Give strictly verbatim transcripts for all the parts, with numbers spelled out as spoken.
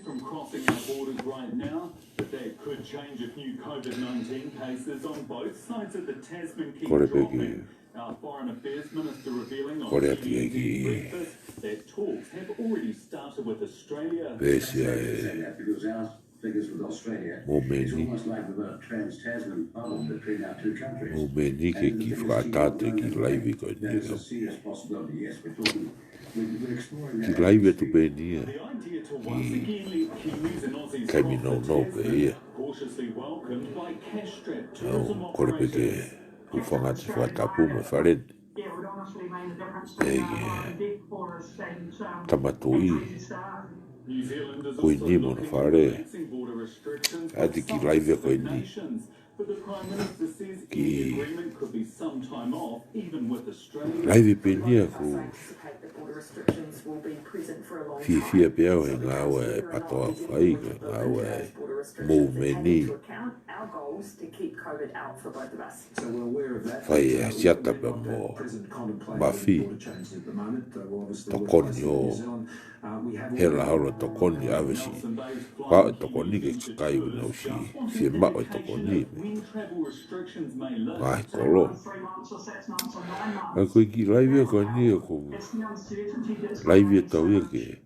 From crossing our borders right now, but that could change if new COVID nineteen cases on both sides of the Tasman keep dropping. Our Foreign Affairs Minister revealing on T N T Breakfast that talks have already started with Australia. Fascinating, because our figures with Australia, it's almost like we've got a trans-Tasman bubble between our two countries. Mou meni ke ki fakatau ki laivi ko eni. There's a serious possibility, yes, we're talking Ki laivi atu pē eni ia. Ki taimi nounou pē ia. ʻOku ou kole pē ke u hūfanga atu he fakatapu mo e fale ni. ʻEiki, Tamai Tuʻi, ko eni mo hono fale. ʻAi ke laivi ko eni. Ki laivi pē eni ia ʻoku ou fiefia pē au he ngāue ʻa e PATOA ʻoku fai, ko e ngāue ʻa e moʻui meni. Fai ʻe Hasiata pea mo Mafi. Tokoni ʻo hela holo tokoni ʻa e vesi. Pau ʻe tokoni ki he kakai ʻoku nau ʻosi fiemaʻu e tokoni. Ngaahi kolo. ʻA ia ko e kiʻi laivi ko eni ʻoku ou laivi atu au ia ke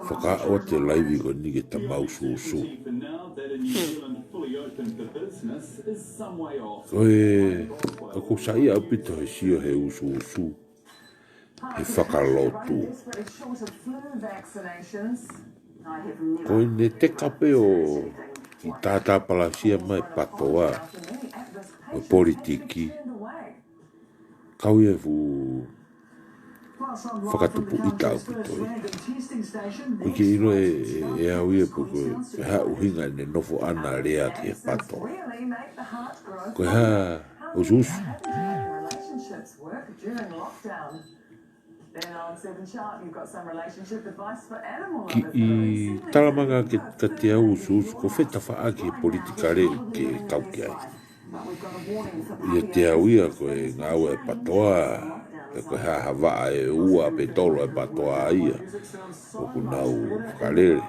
fakaʻau atu e laivi ko eni ki he tama ʻusuʻusu. Ko e, ʻoku ou saiʻia ʻaupito he sio he ʻusuʻusu he fakalotu. Ko ʻene teka pē ʻo kiʻi tātāpalasia mai PATOA mo e politiki. Kau ia ʻoku fakatupu ʻita ʻaupito ia. ʻOku ke ʻilo ʻe, ʻe, ʻe au ia pe ko e hā ʻuhinga ʻene nofo ʻana lea ki he PATOA. Ko e hā ʻusuʻusu. Kiʻi talamai ange kiate au ʻusuʻusu, ko fē tafaʻaki he politikale ʻoku ke kau ki ai. ʻIate au ia ko e ngāue ʻa e PATOA, pe ko e hā ha vaʻa ʻe ua pe tolu ʻa e PATOA ia ʻoku nau fakalele.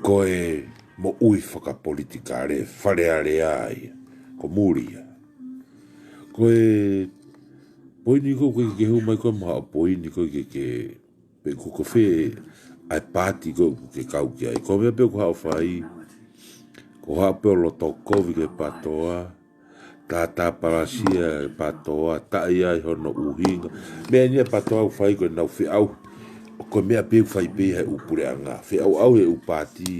Ko e moʻui fakapolitikale, Fale Alea ia, ko muli ia. Ko e poini ko ē ʻoku ke hū mai ko ē mo haʻo poini ko ē ke, ke, pe ko, ko fē ʻa e paati ko ē ʻoku ke kau ki ai. Ko e meʻa pē ʻoku haʻo fai, ko haʻo pē ʻo loto kovi ki he PATOA, tātāpalasia e PATOA, taʻe ʻi ai hono ʻuhinga. Meʻa eni ʻa e PATOA ʻoku fai ko ʻenau feʻauhi. Ko e meʻa pē ʻoku fai pē ia he ʻū puleʻanga. Feʻauʻauhi e ʻū paati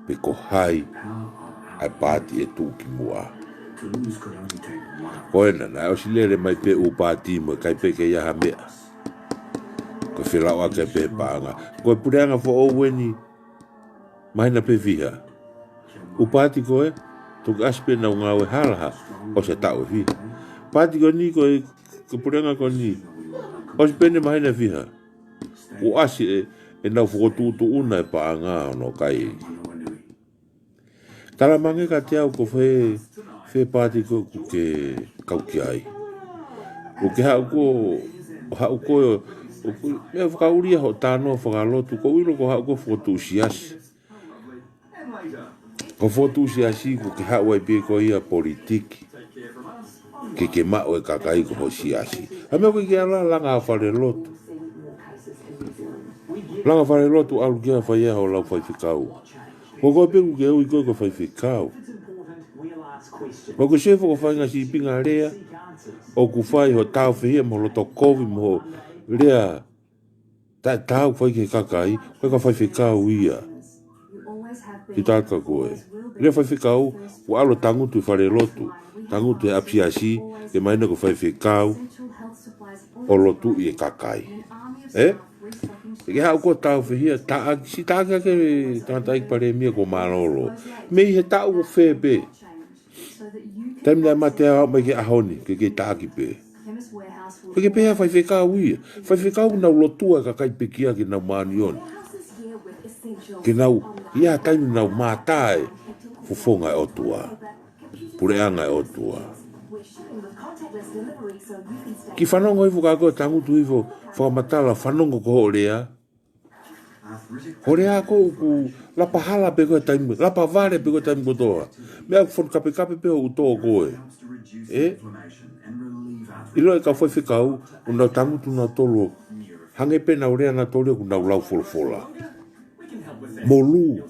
pe ko hai ʻa e paati ʻe tuʻu ki muʻa. Ko ena, naʻe ʻosi lele mai pē ʻū paati mo e ʻikai pē ke ʻi ai ha meʻa. Ko e felauʻaki pē paʻanga. Ko e puleʻanga foʻou eni, māhina pē fiha. ʻŪ paati ko ē, toki ʻasi pē ʻenau ngāue hala ha, ʻosi e taʻu ʻe fiha. Paati ko eni ko e, ko e puleʻanga ko eni, ʻosi pē ʻene māhina fiha. Kuo ʻasi ʻe, ʻenau fokotuʻutuʻuna e paʻanga ʻo hono kai. Talamai ange kiate au ko fē, fē paati ko ē ʻoku ke kau ki ai. ʻOku ke haʻu ko ē, ʻo haʻu ko ē, ʻo, ʻo, meʻa fakaʻulia hoʻo talanoa fakalotu, ʻoku ou ʻilo ko e haʻu ko ē ʻo fokotuʻu siasi. Ko e fokotuʻu siasi ʻoku ke haʻu ai pē ko ia politiki. Ke ke maʻu e kakai ko ho siasi. ʻA e meʻa ko ē ke ala langa falelotu. Langa falelotu ʻalu ki ai ʻo fai ai hoʻo lau faifekau. Ko koe pē ʻoku ke ui koe ko e faifekau. Ko e sio ki he faʻahinga sīpinga lea ʻoku fai, hoʻo tāufehiʻa mo e loto kovi mo e lea taʻetaau ʻoku fai ki he kakai, ko e kau faifekau ia. Ki he taha ko ē. Lea faifekau, ʻoku ʻalu ʻo tangutu he falelotu, tangutu he ʻapisiasi, ke mahino ko e faifekau ʻo lotuʻi e kakai. Ē? ʻIkai ke haʻu koe ʻo tāufehiʻa, taʻaki, siʻi taʻaki ʻaki e tangataʻeiki palēmia kuo mālōlō. Mei he taʻu ʻo fē pē. Taimi naʻe mate ai ʻo aʻu mai ki he ʻaho ni, ke ke taʻaki pē. Ko e ke pehē ʻa e faifekau ia. Faifekau ʻoku nau lotua e kakai pekia ke nau māʻoniʻoni. Ke nau, ʻi ai ha taimi ʻoku nau mātā e fofonga ʻo e ʻOtua. Puleʻanga ʻo e ʻOtua. Kiʻi fanongo hifo ka ko e tangutu hifo, fakamatala, fanongo ki hoʻo lea. Ko e lea ko ē ʻoku lapa hala pē ko ē taimi, lapa vale pē ko ē taimi kotoa. Meʻa ʻoku fonu kapekape pē hoʻo tō ko ē. ʻE? ʻIlo e kau faifekau, ʻoku nau tangutu nautolu. Hangē pē ʻenau lea nautolu ʻoku nau lau folofola. Molū.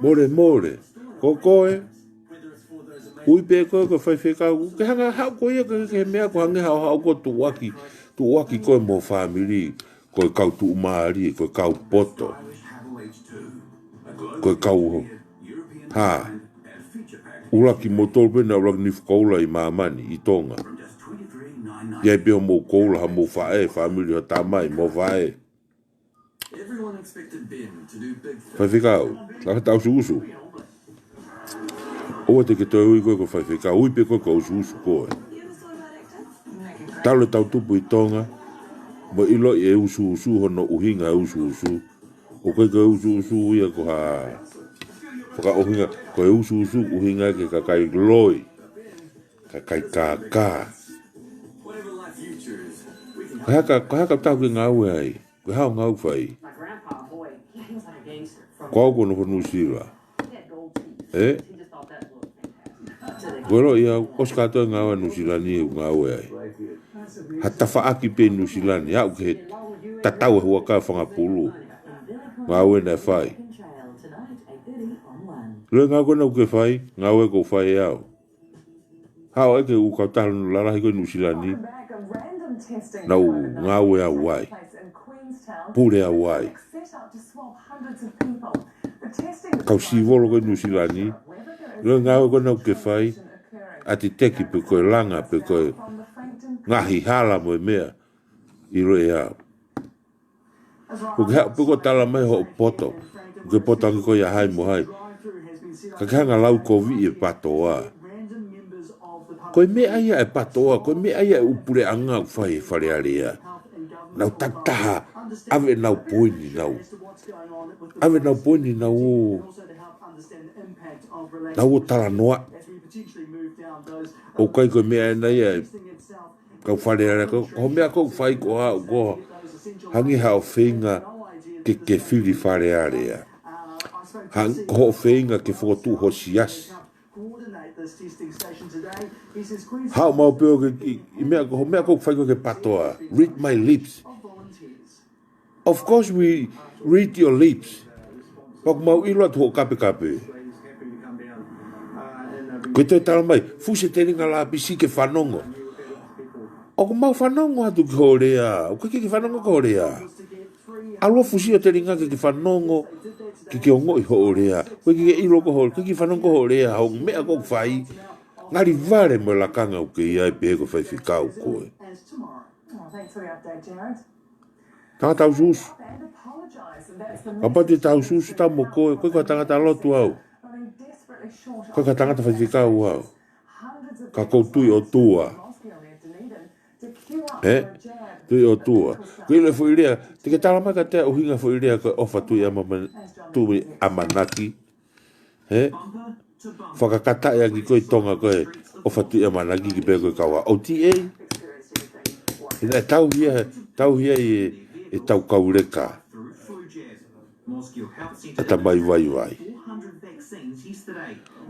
Mole mole. Ko koe. Ui pē koe ko e faifekau. Ke hanga haʻu koe ia ke, ke meʻa ko e hangē haʻo haʻu ko e tuʻuaki. Tuʻuaki koe mo e fāmili. Ko e kau tuʻumālie, ko e kau poto. Ko e kau hā. ʻUluaki moutolu pē naʻa ʻuluaki nifu koula ʻi māmani, ʻi Tonga. ʻI ai pē hoʻomou koula, haʻamou faʻē, fāmili, haʻo tamai mo e faʻē. Faifekau, tangata ʻusuʻusu. ʻOua te ke toe ui koe ko e faifekau, ui pē koe ko e ʻusuʻusu koe. Talu e tau tupu ʻi Tonga, mo ʻiloʻi e ʻusuʻusu, hono ʻuhinga e ʻusuʻusu. ʻOku ʻikai ko e ʻusuʻusu ia ko ha fakaʻuhinga, ko e ʻusuʻusu ʻuhinga ki he kakai loi, kakai kākā. Ko e hā ka, ko e hā ka tau ke ngāue ai. Ko e hā hoʻo ngāue fai? Ko au ko e nofo Nuʻusila. ʻE? Ko e ʻilo ia, ʻosi kātoa e ngāue Nuʻusila ni ʻoku ngāue ai. Ha tafaʻaki pē Nuʻusila ni, aʻu ki he tatau e huakaʻi fanga pulu. Ngāue naʻe fai. ʻIlo e ngāue ko ena ʻoku ke fai, ngāue ʻoku fai ʻe au. Haʻu ai ki he ʻū kautaha lalahi ko ē Nuʻusila ni. Naʻa ku ngāue au ai. Pule au ai. Kau sīvolo ko ē Nuʻusila ni. ʻIlo e ngāue ko ena ʻoku ke fai. ʻAtiteki pē ko e langa pē ko e ngaahi hala mo e meʻa. ʻIlo ʻe au. ʻOku ke haʻu pē ko e talamai hoʻo poto. ʻOku ke poto ange koe ʻia hai mo hai. Ka ke hanga lau kovi e patoa. Ko e meʻa ia e patoa, ko e meʻa ia e ʻū puleʻanga ʻoku fai ʻe Fale Alea. Nau takitaha, ʻave ʻenau poini nau. ʻAve ʻenau poini nau ō. Nau ō talanoa. ʻOku ʻikai ko e meʻa ena ia e kau Fale Alea, ko, ko e meʻa ʻoku fai ko ā, ʻoku hangē haʻo feinga ke, ke fili Fale Alea. Hangē ko hoʻo feinga ke fokotuʻu ho siasi. Haʻu maʻu pē ʻo ke, ʻi, ʻi meʻa ko, meʻa ʻoku fai ko ē ke patoa. Read my lips. Of course we read your lips. Pea ʻoku mau ʻilo atu hoʻo kapekape. Ko e toe talamai, fusi e telinga lapisi ke fanongo. ʻOku mau fanongo atu ki hoʻo lea, ʻoku ʻikai ke ke fanongo ki hoʻo lea. ʻAlu ʻo fusi ho telinga ke ke fanongo, ke ke ongoʻi hoʻo lea. ʻOku ʻikai ke ke ʻilo ki hoʻo, ʻikai ke fanongo ki hoʻo lea, hoʻo meʻa ʻoku fai. Ngali vale mo e lakanga ʻoku ke ʻi ai pē ko e faifekau koe. Tangata ʻusuʻusu. Kapau te ta ʻusuʻusu atu mo koe, ʻoku ʻikai ko ha tangata lotu au. ʻOku ʻikai ko ha tangata faifekau au. Ka ʻoku ou tui ʻOtua. ʻE? Tui ʻOtua. Ko e ʻilo e foʻi lea, te ke talamai kiate au ʻuhinga e foʻi lea ko e ʻofa, tui, ʻamama-, tui, ʻamanaki. ʻE? Fakakataʻi ʻaki ko ē ʻi Tonga ko e ʻofa, tui, ʻamanaki ki he pē ko e kau ʻa OTA. He naʻe tauhi ia, tauhi ia ʻe, ʻe Taukauleka. ʻAtamai Vaivai.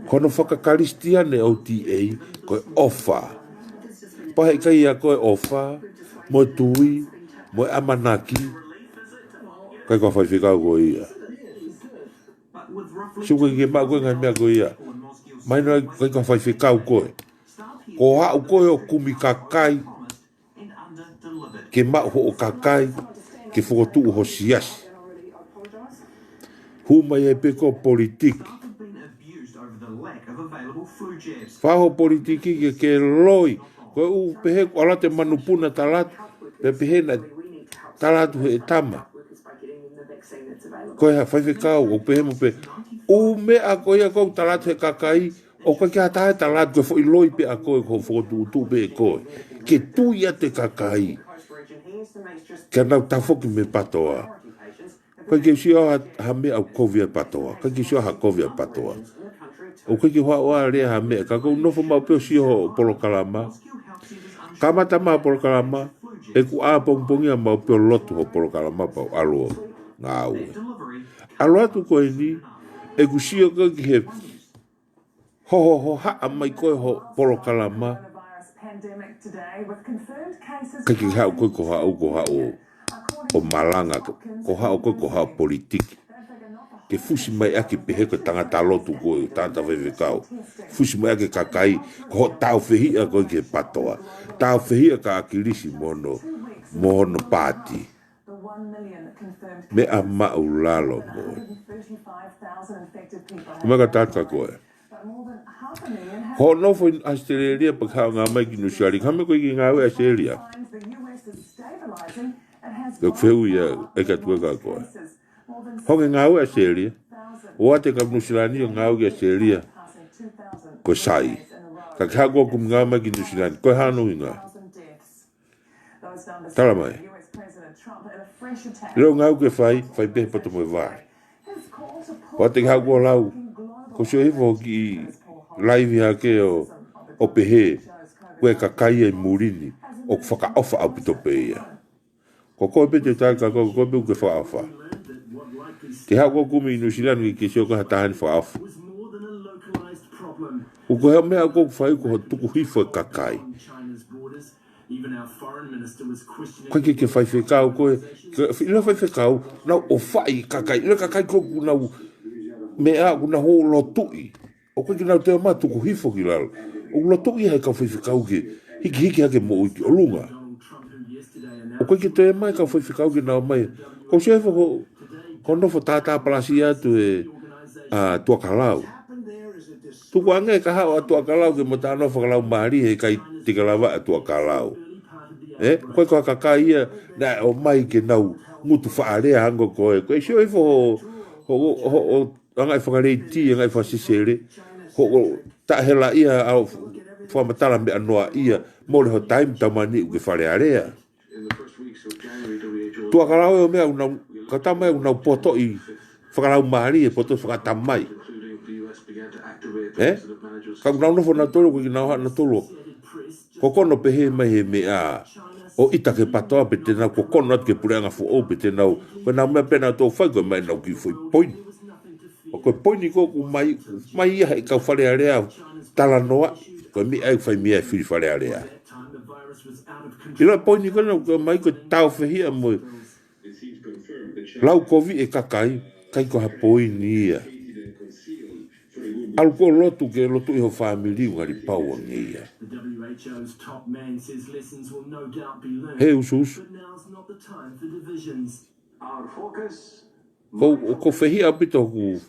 Ko hono fakakalisitiane OTA, ko e ʻofa. Pea heʻikai ia ko e ʻofa, mo e tui, mo e ʻamanaki, ʻikai ko ha faifekau koe ia. Sio ko ē ke maʻu ko ē ngaahi meʻa ko ia. Mahino ʻikai ko ha faifekau koe. Ko e haʻu koe ʻo kumi kakai ke maʻu hoʻo kakai, ke fokotuʻu ho siasi. Hū mai ai pē ko e politiki. Fai hoʻo politiki ke ke loi. Ko e ʻū pehē ko e ʻalu atu e manupuna tala atu, pea pehē naʻe tala atu he tama. Ko e hā faifekau, ʻoku pehē mo pē. ʻŪ meʻa ko ia ʻoku tala atu he kakai, ʻoku ʻikai ke ʻi ai ha taha ʻe tala atu, ko e foʻi loi pē ʻa koe, ko e fokotuʻutuʻu pē ʻe koe. Ke tui atu e kakai. Ke nau tafoki mei he patoa. ʻOku ʻikai ke u sio ha, ha meʻa ʻoku kovi ai e patoa. ʻOku ʻikai ke u sio ha kovi ai e patoa. ʻOku ʻikai ke u haʻu ʻo lea ha meʻa, ka ʻoku ou nofo maʻu pē ʻo sio hoʻo polokalama. Kamata mai e polokalama, ʻeku ʻā pongipongia maʻu pē ʻo lotu hoʻo polokalama pea u ʻalu ʻo ngāue. ʻAlu atu ko eni, ʻeku sio ko ē ki he hohohohaʻa mai ko ē ho polokalama. ʻIkai ke haʻu ko ē ko haʻu, ko haʻu ʻo malanga, ko haʻu ko ē ko haʻu politiki. Ke fusi mai ʻaki pehē ko e tangata lotu ko ē, tangata faifekau. Fusi mai ʻaki kakai, ko hoʻo tāufehiʻa ko ē ki he patoa. Tāufehiʻa kia ʻAkilisi mo hono, mo hono paati. Meʻa maʻulalo mo e. Ko e meʻa ka tata ko ē. Hoʻo nofo ʻi ʻAositelēlia pea ke haʻu ʻo ngāue mai ki Nuʻusila ni, ka ko e meʻa ko ē ke ngāue ʻi ʻAositelēlia. Ko e fehuʻi ia, ʻe ka tuʻu ʻe ka ko ē. Hoʻo ngāue ʻi ʻAositelēlia. ʻOua te ke haʻu ki Nuʻusila ni ʻo ngāue ki ʻAositelēlia. Ko e sai. Ka ke haʻu ʻo kumi ngāue mai ki Nuʻusila ni. Ko e hā hono ʻuhinga? Tala mai. Leo ngāue ke fai, fai pē he poto mo e vale. ʻOua te ke haʻu ʻo lau. Ko e sio hifo ki he laivi hake ʻo, ʻo pehē. Ko e kakai ʻi muli ni. ʻOku fakaʻofa ʻaupito pē ia. Ko koe pē te tali ka ko koe pē ʻoku ke fakaʻofa. Te haʻu ʻo kumi ʻi Nuʻusila ni ke sio ko ha taha ni fakaʻofa. ʻOku ko e meʻa ʻoku fai ko hoʻo tuku hifo e kakai. Ko e ke, ke faifekau ko ē, ke, ʻilo faifekau, nau ʻofaʻi kakai, ʻilo kakai ko ē ʻoku nau meʻa, ʻoku nau hō lotuʻi. ʻOku ʻikai ke nau toe ō mai ʻo tuku hifo ki lalo. ʻOku lotuʻi ia he kau faifekau ke hikihiki hake moʻui ki ʻolunga. ʻOku ʻikai ke toe ō mai kau faifekau ke nau ō mai. Ko e sio hifo ko, ko e nofo tātā palasi atu ʻe, ʻa, Tuʻakalau. Tukuange ka haʻu ʻa Tuʻakalau ke mo talanoa fakalaumālie he ʻikai te ke lava ʻa Tuʻakalau. ʻE, ko e ko e kakai ia, naʻe ō mai ke nau ngutu faʻa lea hangē ko ē. Ko e sio hifo hoʻo, hoʻo, hoʻo, hoʻo anga e fakaleitia, anga e fakasesele. Hoʻo taʻehelaʻia ʻa e fakamatala meʻa noaʻia, mole ho taimi taumaiā ʻoku ke Fale Alea. Tuʻakalau ʻo meʻa ʻoku nau, ka tama ʻoku nau potoʻi fakalaumālie, potoʻi fakatamai. ʻE? Ka ʻoku nau nofo nautolu, ko e ki nau haʻu nautolu. Ko kono pehē mai he meʻa. ʻO ʻita ki he patoa pe te nau ko kono atu ki he puleʻanga foʻou pe te nau. Ko e nau meʻa pē nautolu fai ko e mai nau ki foʻi poini. ʻO ko e poini ko ē ʻoku mai, mai ia he kau Fale Alea talanoa. Ko e meʻa ʻoku fai meʻa ʻe fili Fale Alea. ʻIlo e poini ko ē naʻa ku mai ko e tāufehiʻa mo e lau kovi e kakai, ʻikai ko ha poini ia. ʻAlu ko ē ʻo lotu ke lotuʻi ho fāmili ʻoku ngali pau ange ia. He usuusu. Ko, ko e fehiʻa ʻaupito hoku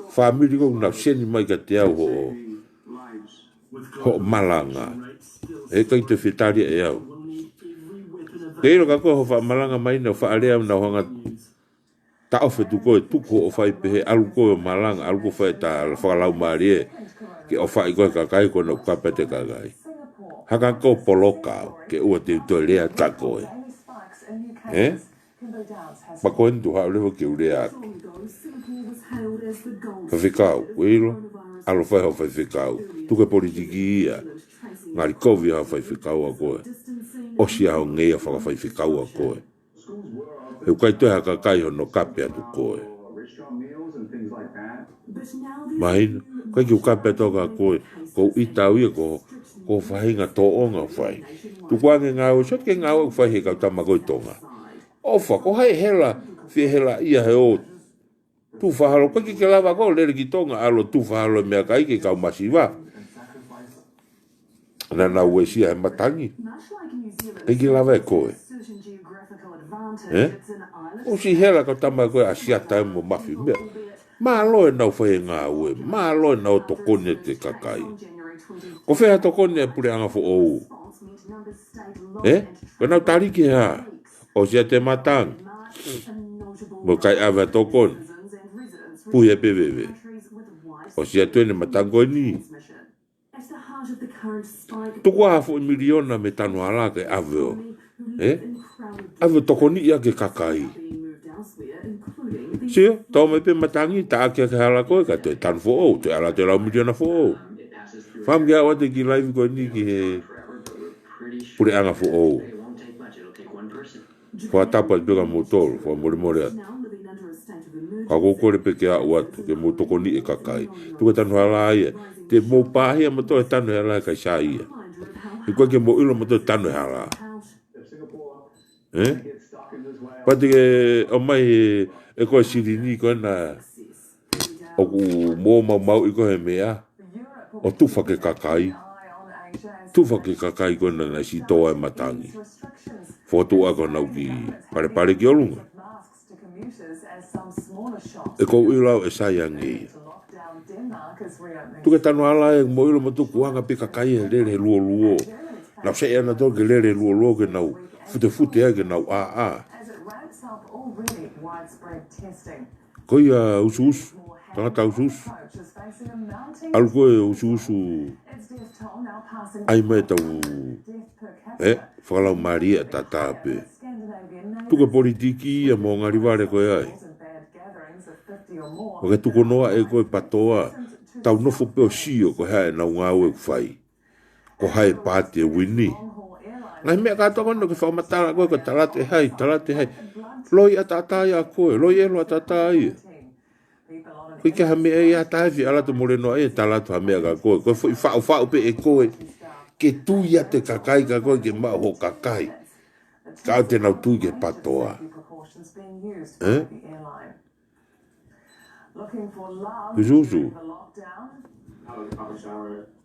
fāmili ko ē naʻa nau seni mai kiate au hoʻo, hoʻo malanga. ʻE ʻikai te fetalia ʻe au. Ke ʻilo ka ko e hoʻo faʻa malanga mai naʻa faʻa lea naʻa hanga taʻofi atu ko e tuku hoʻo fai pehē ʻalu ko ē ʻo malanga, ʻalu ko ē ʻo fai ʻeta fakalaumālie. Ke ʻofaʻi ko ē kakai ko ē naʻa ku kape atu e kakai. Haka ko e poloka, ke ʻoua te u toe lea ka ko ē. ʻE? Pea ko eni tuʻu haʻu leva ke u lea atu. Faifekau, ʻilo, ʻalu ʻo fai hoʻo faifekau. Tuku e politiki ia. Ngali kovi ʻa e faifekau ʻa koe. ʻOsi ʻa hoʻo ngeia fakafaifekau ʻa koe. He ʻoku ʻikai toe ha kakai hono kape atu koe. Mahino, ʻikai ke u kape atu kia koe, ko e ʻita au ia ko, ko e faʻahinga tōʻonga ʻoku fai. Tukuange ngāue, sio ki he ngāue ʻoku fai he kau tama ko ē ʻi Tonga. ʻOfa, ko hai hela, fie hela ia he ʻo tufa holo, ʻikai ke lava koe ʻo lele ki Tonga, ʻalu ʻo tufa holo e meʻakai ki he kau masiva. Naʻa nau uesia he matangi. ʻIkai ke lava ʻe koe. ʻE? ʻOsi hela kau tama ko ē ʻa Siata mo Mafi meʻa. Mālō ʻenau fai e ngāue, mālō ʻenau tokoni atu ki he kakai. Ko fē ha tokoni ʻa e puleʻanga foʻou? ʻE? Ko ʻenau taliki hā? ʻOsi atu e matangi. Mo kai ʻave ha tokoni. Puhi e pē veve. ʻOsi atu ʻene matangi ko eni. Tuku ā ha foʻi miliona mei he tanu hala ke ʻave ʻo. ʻE? ʻAve ʻo tokoniʻi ʻaki e kakai. Sio, tau mai pē matangi, taʻaki ʻaki e hala ko ē, ka toe tanu foʻou, toe ʻalu atu e lau miliona foʻou. Fakaʻamu ke aʻu atu e kiʻi laivi ko eni ki he puleʻanga foʻou. Fakatapu atu pē kia moutolu, fakamolemole atu. Ka ʻoku ou kole pē ke aʻu atu, ke mou tokoniʻi e kakai. Tuku e tanu hala ia. Te mou pāhia mo toe tanu hala e kakai sai ia. He ʻoku ʻikai ke mou ʻilo mo toe tanu hala. Eh? Pea te ke ʻomai e, e ko e silini ko ena ʻoku mou maumauʻi ko e meʻa. ʻO tufa ki he kakai. Tufa ki he kakai ko ena naʻe sitoa e matangi. Fokotuʻu ko ena ʻoku palepale ki ʻolunga. ʻOku ou ʻilo ʻe sai ange ia. Tuku e tanu hala e mo ʻilo mo tuku anga pē kakai he lele he luoluo. Naʻa ku saiʻia naʻa tau ke lele he luoluo ke nau futefute ai ke nau ʻāʻā. Ko ia usuusu, tangata usuusu. ʻAlu ko e usuusu ʻai mai tau, eh, fakalaumālie ʻataʻatā pē. Tuku e politiki ia mo ngali vale ko e ai. ʻO ke tuku noa e ko e patoa, tau nofo pē ʻo sio ko e hā ʻenau ngāue ʻoku fai. Ko hai paati e uini. Ngaahi meʻa kātoa ko ena ke fakamatala ko e ko e tala atu ʻe hai, tala atu ʻe hai. Loi ʻataʻatā ia ko e, loi ʻelo ʻataʻatā ia. Ko e ke ha meʻa ia tahi fi ala tu mole noa e tala atu ha meʻa ka ko e. Ko e foʻi faʻufaʻu pē ʻe ko e. Ke tui atu e kakai ka ko e ke maʻu ho kakai. Ka ʻoua te nau tui ki he patoa. Eh? Usuusu.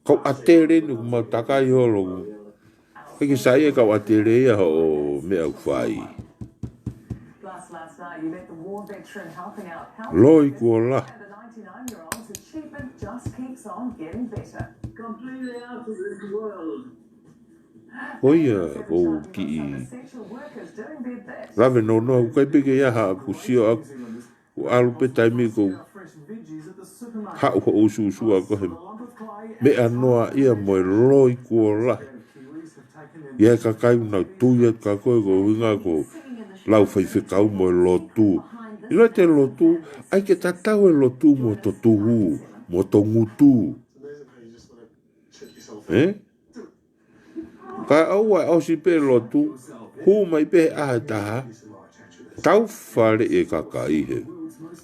Kau ʻatele ni ʻoku mau takai holo. He ke sai e kau ʻatele ia hoʻo meʻa ʻoku fai. Loi kuo lahi. Ko ia, ko e kiʻi lave nounou, ʻoku ʻikai pē ke ʻi ai haʻaku sio ʻaku. ʻOku ʻalu pē taimi ʻoku haʻu hoʻo usuusu ʻa ko e meʻa noa ia mo e loi kuo lahi. ʻI ai e kakai ʻoku nau tui atu ka ko e ko e ʻuhinga ko e lau faifekau mo e lotu. ʻIlo ʻete lotu, ʻai ke tatau e lotu mo e totuhu, mo e ngutu. Eh? Ka ʻoua ʻe ʻosi pē lotu, hū mai pē he ʻaho ʻe taha, tau fale e kakai he.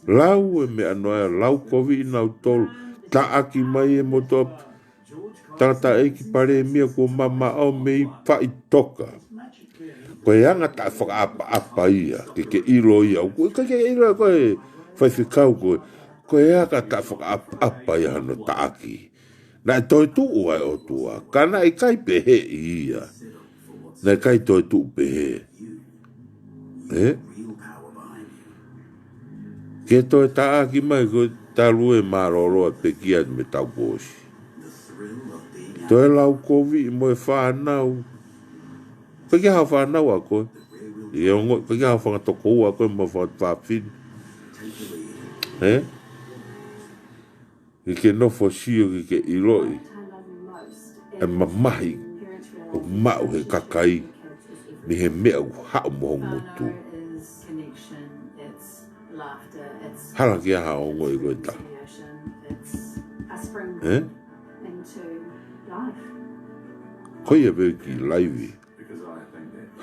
Lau e meʻa noa e lau kovi ʻi nautolu, taʻaki mai e moto tangataʻeiki palēmia kuo mamaʻo mei faʻitoka. Ko e anga taʻefakaʻapaʻapa ia, ke ke ʻilo ia, ʻoku ʻikai ke ʻilo ko e faifekau ko e, ko e anga taʻefakaʻapaʻapa ia hano taʻaki. Naʻe toetuʻu ai ʻOtua, ka naʻe ʻikai pehē ia. Naʻe ʻikai toetuʻu pehē. Eh? Ke toe taʻaki mai ko e talu e mālōlō e pekia me tau kuo ʻosi. Toe lau kovi mo e fānau. Pekia ha fānau ʻa ko e. Ia ongo, pekia ha fanga tokoua ʻa ko e mo fanga fāfini. Eh? Ke ke nofo sio ke ke ʻiloʻi e mamahi ʻoku maʻu he kakai mei he meʻa ʻoku haʻu mo ho ngutu. Hala ke aha ongoʻi ko e taha. Eh? Ko ia pē kiʻi laivi.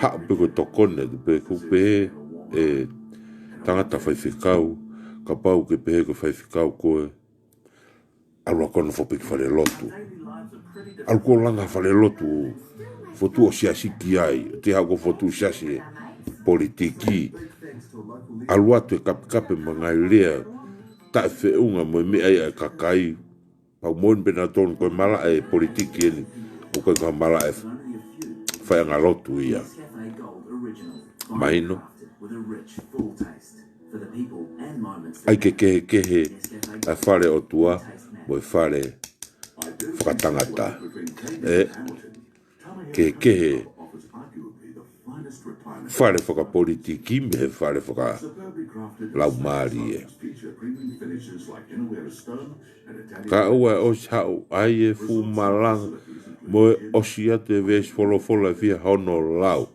Haʻu pē ko e tokoni atu pē ʻoku pehē e tangata faifekau, kapau ke pehē ko e faifekau ko e ʻalu ʻa ko e nofo pē ki fale lotu. ʻAlu ko e langa fale lotu, fokotuʻu ʻo siasi ki ai, ʻoua te haʻu ko e fokotuʻu siasi he politiki. ʻAlu atu e kapekape mo e ngaahi lea taʻefeʻunga mo e meʻa ia e kakai. Pau moʻoni pē naʻa tonu ko e malaʻe politiki eni, ʻoku ʻikai ko ha malaʻe faiʻanga lotu ia. Mahino. ʻAi ke kehekehe ʻa e fale ʻOtua mo e fale fakatangata. ʻE kehekehe fale fakapolitiki mei he fale fakalaumālie. Ka ʻoua ʻe ʻosi haʻu ai e fuʻu malanga mo e ʻosi atu e veesi folofola ʻe fiha hono lau.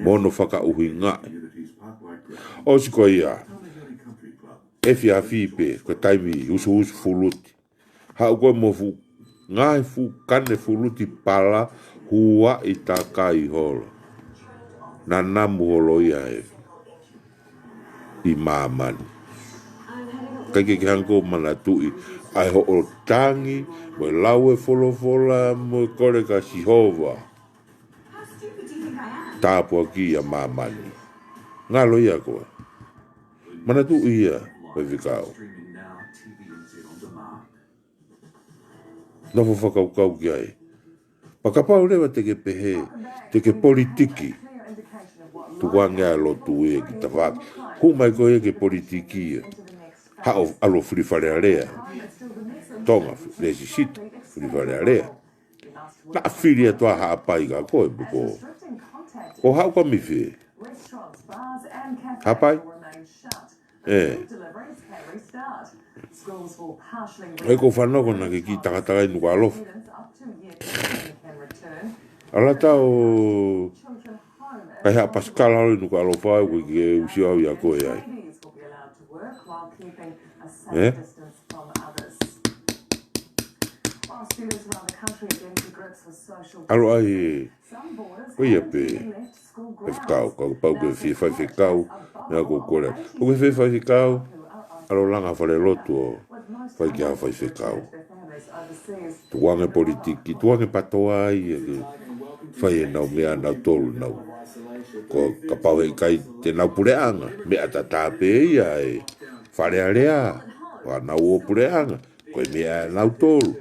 Mo hono fakaʻuhingaʻi. ʻOsi ko ia, efiafi pē, ko e taimi usuusu fuluti. Haʻu ko e mo fuʻu, ngaahi fuʻu kane fuluti pala, huaʻi takai holo. Nanamu holo ia he. ki māmani. ʻIkai ke ke hanga ʻo manatuʻi ʻa e hoʻo tangi, mo e lau e folofola, mo e kole kia Sihova. Tāpuakiʻi ʻa māmani. Ngalo ia koe. Manatuʻi ia, faifekau. Nofo fakakaukau ki ai. Pea kapau leva te ke pehē, te ke politiki. Tukuange ʻa e lotu ia ki tafaʻaki. Hū mai koe ia ke politiki ia. Haʻu ʻo fili Fale Alea. Tonga, Lesisita, fili Fale Alea. Naʻa fili atu ʻa Haʻapai kia koe, pea ko, ko haʻu ka mifie. Haʻapai? ʻE. ʻE ko fanoko naʻa ke kiʻi takatakai Nukuʻalofa. ʻAlu atu ʻo kai haʻa pasikala ʻo Nukuʻalofa, ʻoku ke usi au ia koe ai. ʻE? ʻAlu ai, ko ia pē. Faifekau, kapau ke fie faifekau, meʻa ko kole. ʻOku ke fie faifekau, ʻalu langa fale lotu ʻo fai ki ha faifekau. Tukuange politiki, tukuange patoa ia ke fai ʻenau meʻa ʻanautolu nau. Ko kapau heʻikai te nau puleʻanga, meʻa tatau pē ia ʻe Fale Alea, ʻa ʻenau ō puleʻanga, ko e meʻa ʻanautolu.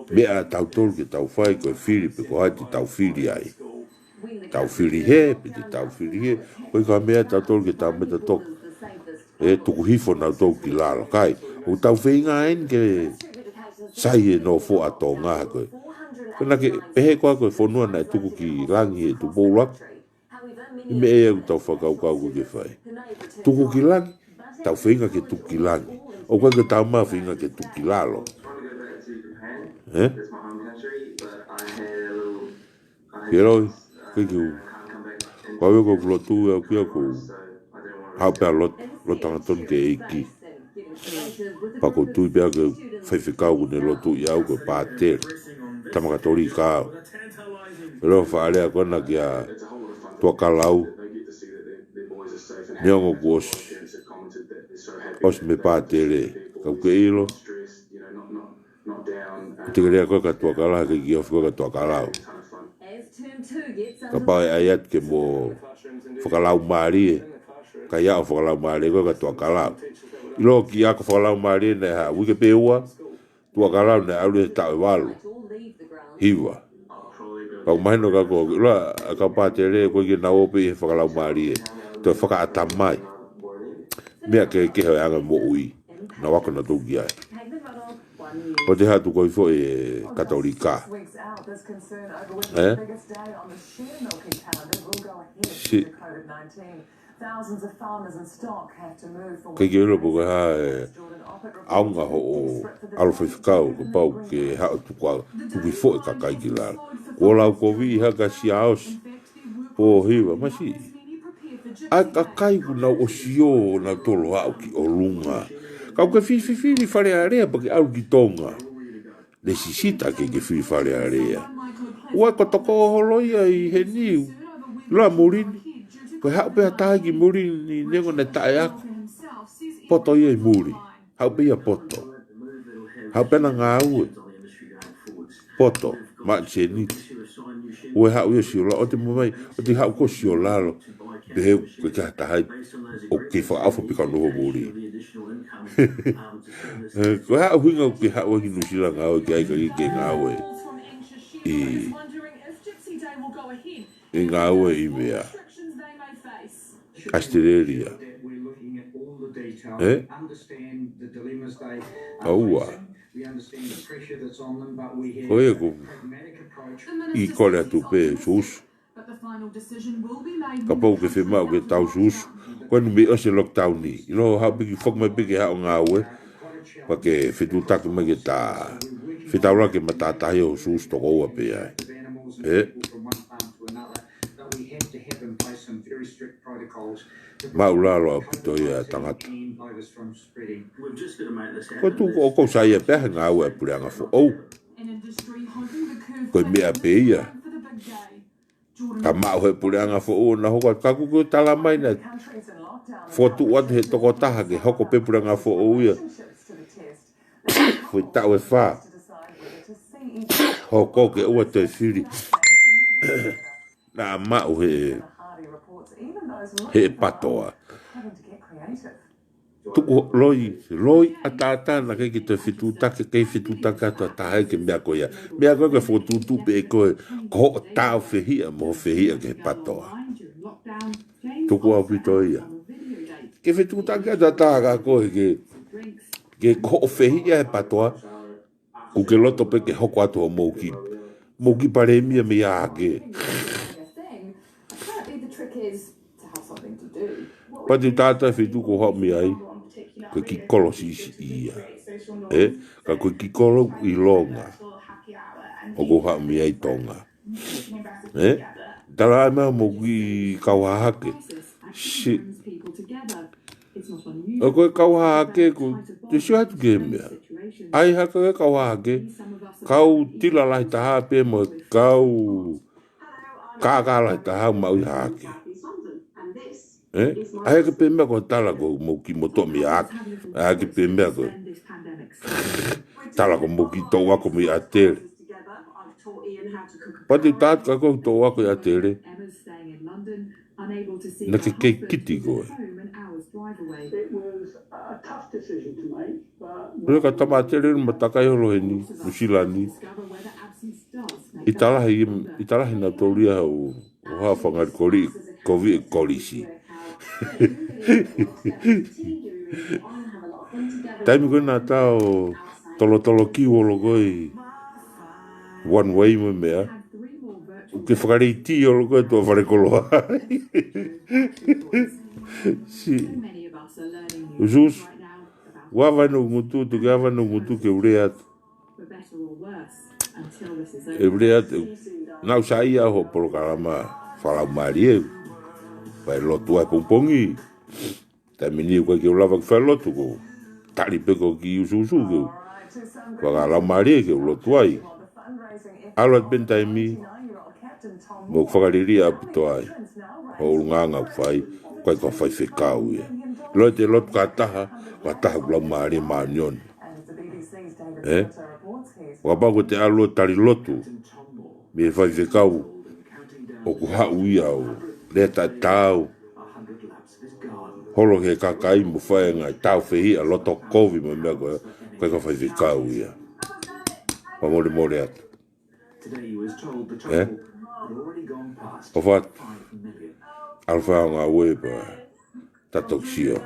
Meʻa ʻatautolu ke tau fai ko e fili pe ko hai te tau fili ai. Tau fili hē, pe te tau fili hē. Ko e ka meʻa ʻatautolu ke tau meta toka. ʻE tuku hifo nautolu ki lalo. ʻIkai, ʻoku tau feinga eni ke sai e nofo ʻa Tonga ko ē. Ko ena ke pehē ko ā ko e fonua naʻe tuku ki langi ʻe Tupou ʻUluaki. ʻI he meʻa ia ʻoku tau fakakaukau ko ē ke fai. Tuku ki langi, tau feinga ke tuku ki langi. ʻOku ʻikai ke tau ma feinga ke tuku ki lalo. ʻE? Ke loi, ke kiu. Ko au ko e lotu ʻe au kia ko. Haʻu pē ʻo lotu, lotu hangatonu ki he ʻEiki. Pea ʻoku ou tui pē au ko e faifekau ʻoku ne lotuʻi au ko e pātele. Tama Katolika au. Pea ʻoku ou faʻa lea ko ena kia Tuʻakalau. Neongo kuo ʻosi. ʻOsi mei he pātele. Ka ʻoku ke ʻilo. Te ke lea ko ē kia Tuʻakalau, ke ke ofi ko ē kia Tuʻakalau. Kapau ʻe ʻai atu ke mo fakalaumālie, ka ʻi ai ʻo fakalaumālie ko ē kia Tuʻakalau. ʻIlo ki he ako fakalaumālie naʻe hā, uike pe ua, Tuʻakalau naʻe ʻalu he taʻu ʻe valu. Hiva. Pea ʻoku mahino kia koe, ʻilo ʻa e kau pātele ko ē ke nau ō pē ʻi he fakalaumālie. Toe fakaʻatamai. Meʻa kehekehe ʻo e anga moʻui. Naʻa ku ako nautolu ki ai. Ko te hatu ko ē foʻi ʻe Katolika. ʻE? Si. Ke ke ʻilo pe ko e hā e ʻaonga hoʻo ʻalu faifekau, kapau ke haʻu ʻo tuku ʻa, tuku hifo e kakai ki lalo. Kuo lau kovi ʻi ha ka sia ʻosi. Pō hiva, masiʻi. ʻA e kakai kuo nau ʻosi ō nautolu ʻo aʻu ki ʻolunga. Ka ʻoku ke fifili Fale Alea pea ke ʻalu ki Tonga. Lesisita ke ke fili Fale Alea. ʻOua ko toko holo ia ʻi he niu. Loa muli ni. Ko e haʻu pē ha taha ki muli ni neongo naʻe taʻeako. Poto ia ʻi muli. Haʻu pē ia poto. Haʻu pē ʻo ngāue. Poto, maʻu seniti. ʻOua ʻe haʻu ia ʻo sio lalo, ʻoua te mou mai, ʻoua te haʻu koe ʻo sio lalo. Pehē ko e taha ʻoku ke fakaʻofa pē ka nofo muli. Ko e hā e ʻuhinga ʻoku ke haʻu ai ki Nuʻu Sila ngāue ki ai ka ke ngāue ʻi, ʻi ngāue ʻi meʻa. ʻAositelēlia. ʻE? ʻOua. Ko ia ko e kole atu pē susu. Kapau ʻoku ke fiemaʻu ke tau susu. Ko eni mei ʻosi e lockdown ni. ʻIlo haʻu pē ke foki mai pē ke haʻu ʻo ngāue. Pea ke fetuʻutaki mai ke ta. Fetaulaki ke matātahi ʻo susu toko ua pē ai. ʻE? Māʻulalo ʻaupito ia tangata. Ko tu ko ʻoku ou saiʻia pē he ngāue ʻa e puleʻanga foʻou. Ko e meʻa pē ia. Ka maʻu he puleʻanga foʻou ʻo na hoko atu ka ʻoku ke tala mai na. Fokotuʻu atu he tokotaha ke hoko pē puleʻanga foʻou ia. Foʻi taʻu ʻe fā. Hoko ke ʻoua toe fili. Naʻa maʻu he, he PATOA. Tuku loi, loi ʻataʻatā naʻe ʻikai ke toe fetuʻutaki, kei fetuʻutaki atu ha taha ia ki he meʻa ko ia. Meʻa ko ē ke fokotuʻutuʻu pē ʻe koe, ko hoʻo tāufehiʻa mo hoʻo fehiʻa ki he PATOA. Tuku ʻaupito ia. Ke fetuʻutaki atu ha taha kia koe ke, ke ko hoʻo fehiʻa he PATOA, ʻoku ke loto pē ke hoko atu hoʻo mouki, mouki palēmia mei ʻAhake. Pea te u tala atu e feituʻu ʻoku ou haʻu mei ai, ko e kiʻi kolo siʻisiʻi ia. ʻE, ka ko e kiʻi kolo ʻilonga ʻoku ou haʻu mei ai Tonga. ʻE, tala mai mo e kiʻi kau Hahake. Si. ʻO ko e kau Hahake ʻoku te sio atu ki he meʻa. ʻAi hake e kau Hahake, kau tila lahi taha pē mo e kau kākā lahi taha maʻu ʻi Hahake. ʻE? ʻAi hake pē meʻa ko e tala ko e mouki mo toʻo mei ʻAhake. ʻAi hake pē meʻa ko e tala ko e mouki toʻo ako mei ʻAtele. Pea te u tala atu kia koe toʻo ako ʻi ʻAtele. Naʻa ke kei kiti koe. It was a tough decision to make, but Lele ka tama ʻAtele ma takai holo heni, Nuʻusila ni. ʻI talahi, ʻi talahi naʻa tau lia ʻo, ʻo ha fanga koli, kovi e kolisi. Taimi ko ē naʻa tau tolotolo kiu holo ko ē one way mo e meʻa. ʻOku ke fakaleiti holo ko ē tuʻa fale koloa. Si. ʻUsuʻusu. ʻOua ʻave hoʻo ngutu, tuku ke ʻave hoʻo ngutu ke u lea atu. ʻE u lea atu. Naʻa ku saiʻia hoʻo polokalama fakalaumālie. Fai lotu ai pongipongi. Taimi ni ʻoku ʻikai ke u lava ke fai lotu ko. Tali pē ko e kiʻi ʻusuʻusu ke u fakalaumālie ke u lotu ai. ʻAlu atu pē taimi mo fakaliliʻa ʻaupito ai. Hoʻo ʻulungaanga ʻoku fai, ʻikai ko ha faifekau ia. Loi te lotu ka taha, ka taha ʻoku laumālie māʻoniʻoni. ʻE? Kapau ko ʻete ʻalu ʻo tali lotu mei he faifekau ʻoku haʻu ia ʻo lea taʻetaau holo he kakai mo fai e ngaahi tāufehiʻa loto kovi mo e meʻa ko ē, ʻikai ko ha faifekau ia. Fakamolemole atu. ʻE? ʻOfa atu. ʻAlu fai hoʻo ngāue pea ta toki sio.